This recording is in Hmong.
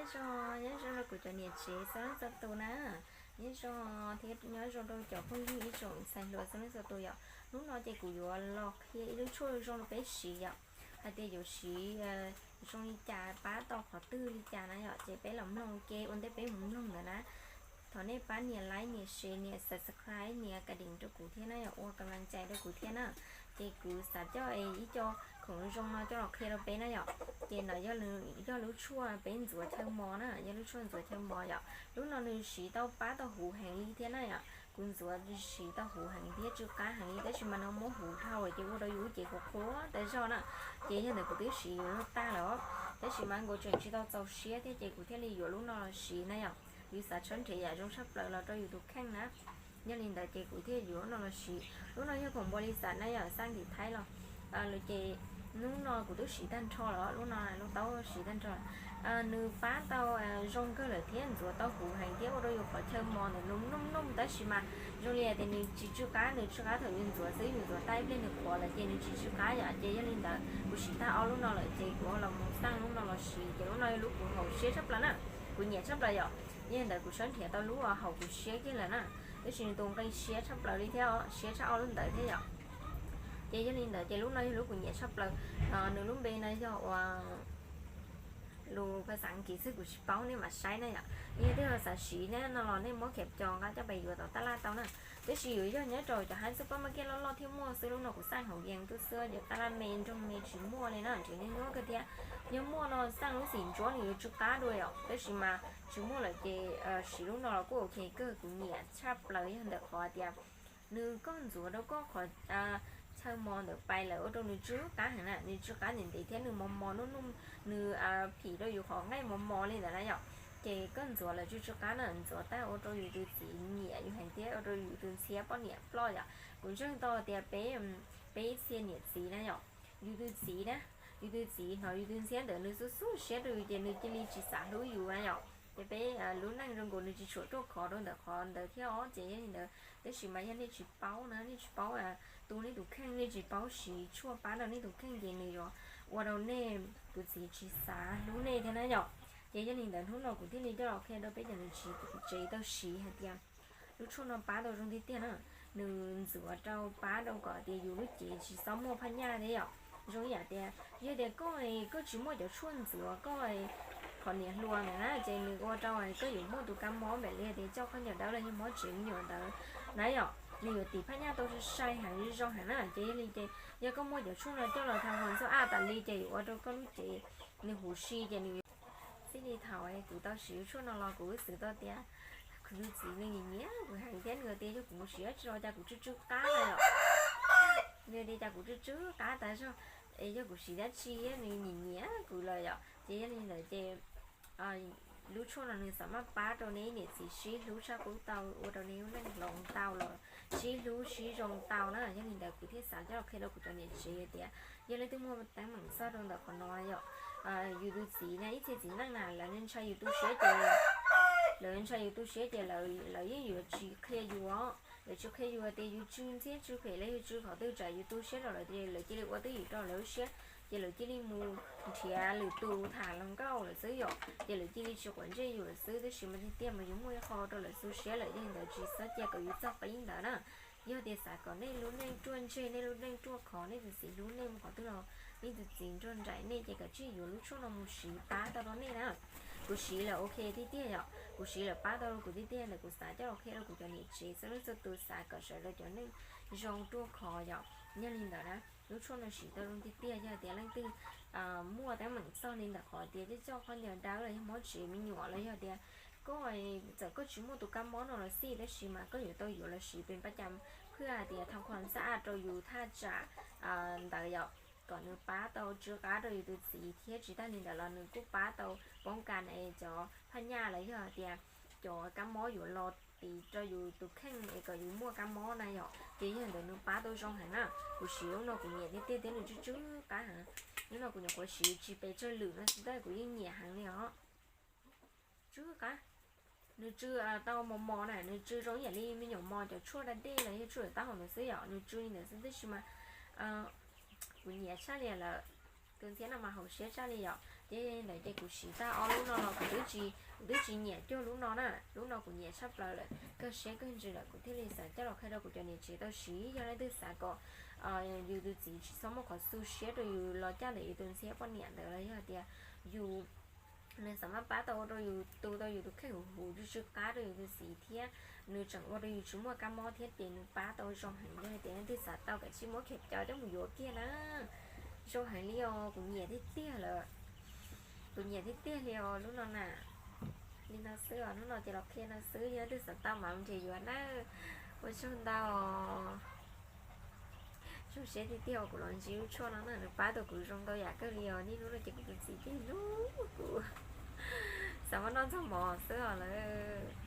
Nyob zoo, nyob zoo rau kuv cov niam tsev txhua leej txhua tus na. Nyob zoo thiab nyob zoo rau cov phooj ywg ib tsoom ntxhais hluas txhua leej txhua tus yom. Hnub no ces kuv yuav los qhia ib lub tshuaj zoo rau peb siv yom, hais tias yuav siv zoo li cas, pab tau qhov twg li cas na yom, ces peb los mloog ua ke ua ntej peb mus mloog ntawd na. Thov nej pab nias like, nias share, nias subscribe, nias ka deem rau kuv thiab na yom, ua ka laj cai rau kuv thiab na. Ces kuv xav coj ib co khoom zoo no coj los qhia rau peb na yom. Ces no yog lub tshuaj peb ntxuav chaw mos na, yog lub tshuaj ntxuav chaw mos yom. Lub no nws siv tau pab tau huv heev li thiab na yom. Kuv ntxuav siv tau huv heev thiab tsw qab heev li, tab sis mas no muab huv dhau ces ua rau yus lub cev qhuav qhuav tas zog na. Ces yog ntawd kuv twb siv yuav luag tag lawm, tab sis mas nkaus tseem tsis tau txaus siab thiab ces kuv thiaj li yuav lub no los siv na yom. Yus xav tshawb nrhiav yam zoo tshaj plaws los rau yus tus kheej na. Yog li ntawd ces kuv thiaj yuav lub no los siv. Lub no yog khoom npau li xav na yom, xaj tim Thaib los. Ces hnub no kuv twb siv tag nrho lawm, lub no lub taub siv tag nrho. Nws pab tau zoo kawg lawm thiab ntxuav tau huv heev thiab ua rau yus qhov chaw mos ntawm nws nuj nuj, tab sis mas zoo li hais tias nws tsis tsw qab, nws tsw qab thaum yus ntxuav xwb, yus ntxuav tag ib pliag nws qhuav lawm ces nws tsis tsw qab yom. Ces yog li ntawd kuv siv tag ob lub no lawm ces kuv los mus xaj lub no los siv, ces lub no yog lub kuv haum siab tshaj plaws na, kuv nyiam tshaj plaws yom. Yog li ntawd kuv tshawb nrhiav tau lub haum kuv siab kiag lawm na, tab sis nws tus nqi siab tshaj plaws li thiab, siab tshaj ob lub ntawd thiab yom. Ces yog li ntawd ces lub no yog lub kuv nyiam tshaj plaws. Nws lub npe no yog ua lus phas xas Kiv xwb kuv tsis paub, nej mam saib na yom. Yog tej ho xav siv na no los nej muab khiav co nqa coj pes yuav tom taj laj tau na. Tab sis yuav yog nyob rau cov hab xub pab ma kiaj loj loj thiaj muaj xwb, lub no kuv xaj hauv yees tuaj xwb, cov taj laj me nroog me tsis muaj li na, nrhiav nyuaj nyuaj kawg thiab. Yog muaj no xaj lub xim ntsuab nws yuav tsw qab dua yom, tab sis mas tsis muaj lawm ces siv lub no los kuj ok kawg, kuv nyiam tshaj plaws yog ntawm qhov tias nws koj ntxuav rau koj qhov chaw mos ntawm pais lawm ua rau nws tsw qab heev na, nws tsw qab ntev ntev thiab nws mos mos nuj nuj, nws phim rau yus qhov nqaij mos mos li ntawd na yom. Ces koj ntxuav lawm tsw tsw qab na, ntxuav tag ua rau yus tus txiv nyiam yus heev thiab ua rau yus tus ntxhiab poj niam ploj yom. Kuv ntseeg tau tias peb, peb ib txhia niam txiv na yom, yus tus txiv na, yus tus txiv hnov yus tus ntxhiab ntawd nws xub xub siab rau yus ces nws cia li tsis xav hlub yus na yom. Ces peb lub neej zoo nkaus nws tsis tshua ruaj khov rau ntawm qhov ntawd thiab os. Ces yog li ntawd tab sis mas yog nej tsis paub na, nej tsis paub tu nej tus kheej, nej tsis paub siv tshuaj pab rau nej tus kheej ces nws yuav ua rau nej tus txiv tsis xav hlub nej thiab na yom. Ces yog li ntawd hnub no kuv thiaj li coj los qhia rau peb cov niam tsev tau siv hais tias lub tshuaj no pab tau zoo tiag tiag na. Nws ntxuav rau pab rau kom tias yus lub cev tsis txhob muaj phaj nyaj thiab yom. Zoo ib yam tias yog tias koj, koj tsis muaj cov tshuaj ntxuav koj qhov niam hluas ntawd na ces nws ua rau koj yuav muaj tus kab mob npaum li tias coj khaub ncaws dawb los yog mob tsev me nyuam ntawd na yom, nws yuav tiv phaj nyaj tau sai sai heev zoo heev na. Ces yog li ces yog koj muaj cov tshuaj no coj los tha hos ntxuaj aj tas li ces yuav ua rau koj lub cev nws huv si ces nws yuav txij li thaum kuv tau siv tshuaj no los kuv xav tau tias kuv tus txiv nws nyiam nyiam kuv heev thiab nws tias yog kuv mus siv dab tsi los cas kuv tsw tsw qab na yom. Nws tias cas kuv tsw tsw qab tas zog, es yog kuv siv dab tsi nws nyiam nyiam kuv lawm yom. Ces yog li ntawd ces lub tshuaj no nws xam maj pab rau nej niam txiv sib hlub tshaj qub tau, ua rau nej lub neej hloov tau los sib hlub sib zoo tau na. Yog li ntawd kuv thiaj xav coj los qhia rau kuv cov niam tsev tias yog leej twg muaj teeb meem txog rau ntawm qhov no yom, yus tus txiv na, ib txhia txiv neej na lawv ntshai yus tu siab ces, lawv ntshai yus tu siab ces lawv yeej yuav tsis qhia yus os. Lawv tsis qhia yus tias yus tsw ntxhiab tsw phem los yog tsw qhov twg, tsam yus tu siab rau lawv ces lawv cia li ua twj ywm rau lawv lub siab, ces lawv cia li mus nrhiav lwm tus tham hluas nkauj lawm xwb yom. Ces lawv cia li tsis quav ntsej yus lawm xwb. Tab sis mas tiag tiag mas yus muaj ib qho rau lawv tu siab lawm, yog li ntawd tsis txhob cia kom yus txog qib ntawd na. Yog tias xav kom nej lub neej ruaj ntseg, nej lub neej ruaj khov, nej tus txiv hlub nej mus qhov twg los nej tus txiv nrog nraim nej ces kav tsij yuav lub tshuaj no mus siv pab tau rau nej na. Kuv siv lawm ok tiag tiag yom, kuv siv lawm pab tau rau kuv tiag tiag ntawm kuv xav coj los qhia rau kuv cov niam tsev txhua leej txhua tus xav kom sawv daws cov neej zoo ruaj khov yom. Yog li ntawd na, lub tshuaj no siv tau zoo tiag tiag. Yog tias leej twg muaj teeb meem txog li ntawm qhov tias coj coj khaub ncaws dawb los yog mob tsev me nyuam los yog tias koj, txawm koj tsis muaj tus kab mob no los xij tab sis mas koj yuav tau yuav los siv pes pab cas phwj hais tias thaj khuam xaj rau yus thaj tsam ntawd yom, kom nws pab tau tsw qab rau yus tus txiv thiab tsis tag li ntawd los nws kuj pab tau poob kas es cov phaj nyaj los yog tias cov kab mob yuav los tiv rau yus tus kheej es kom yus muaj kab mob na yom. Ces yog ntawd nws pab tau zoo heev na. Kuv siv lub no kuv nyiam tiag tiag thiab nws tsw tsw qab heev. Lub no kuv nyuam qhuav siv tsis pes tsawg lwm no xwb tab kuv yeej nyiam heev li os. Tsw qab, nws tsw tau mos mos na, nws tsw zoo ib yam li me nyuam mos cov tshuaj da dej los yog tshuaj taub hau ntawd xwb yom, nws tsw li ntawd xwb tab sis mas kuv nyiam tshaj li lawm. Tus ntxhiab no mas haum siab tshaj li yom. Ces ntawd ces kuv siv tau ob lub no los kuv twb tsis, kuv twb tsis nyiam cuag lub no na, lub no kuv nyiam tshaj plaws lawm, kawg siab kawg ntsws lawm kuv thiaj li xav coj los qhia rau kuv cov niam tsev tau siv. Yog leej twg xav kom yus tus txiv tsis txhob muaj qhov xu siab rau yus los caj ntawm yus tus ntxhiab poj niam ntawd los yog tias yus nws xav maj pab tau ua rau yus tu tau yus tus kheej huv huv tsw tsw qab rau yus tus txiv thiab nws tseem ua rau yus tsis muaj kab mob thiab ces nws pab tau zoo heev. Yog hais tias leej twg xav tau kav tsij muab khiav cov coj mus yuav kiag na. Zoo heev li os, kuv nyiam tiag tiag lawm. Kuv nyiam tiag tiag li os lub no na. Li no xwb os, hnub no ces los qhia no xwb, yog leej twg xav tau mas nrhiav yuav na. Ua tsaug ntau. Zoo siab tiag tiag uas kuv los ntsib lub tshuaj no na, nws pab tau kuv zoo ntau yam kawg li os. Niaj hnub no ces kuv tus txiv ces hlub kuv, xav muab noj txog mov xwb os lawm.